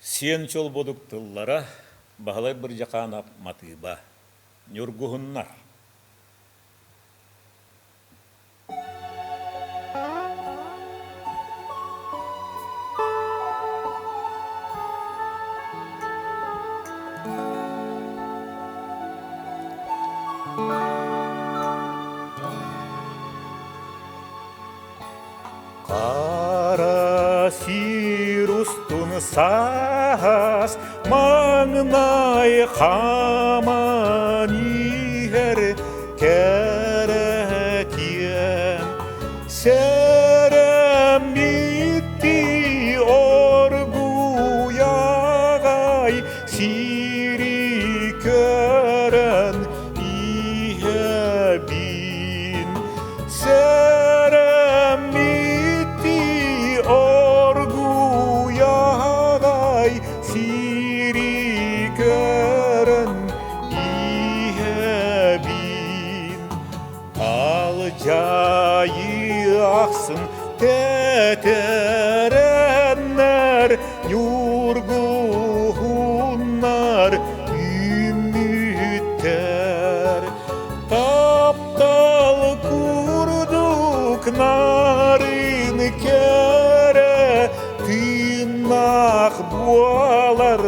Сиэн чолбодук тыллара Баһылай Бырдьахаанап матыыба Ньургуһуннар. Хара сир устун саас маҥнай хааман иһэр кэрэтиэн сэрэммиттии оргуйаҕай сири көрөн иһэбин Сэрэммиттии оргуйаҕай сири көрөн иһэбин. Алдьайыы ахсын тэтэрэннэр ньургуһуннар үүммүттэр. Таптал курдук нарын кэрэ тыыннаах буолар.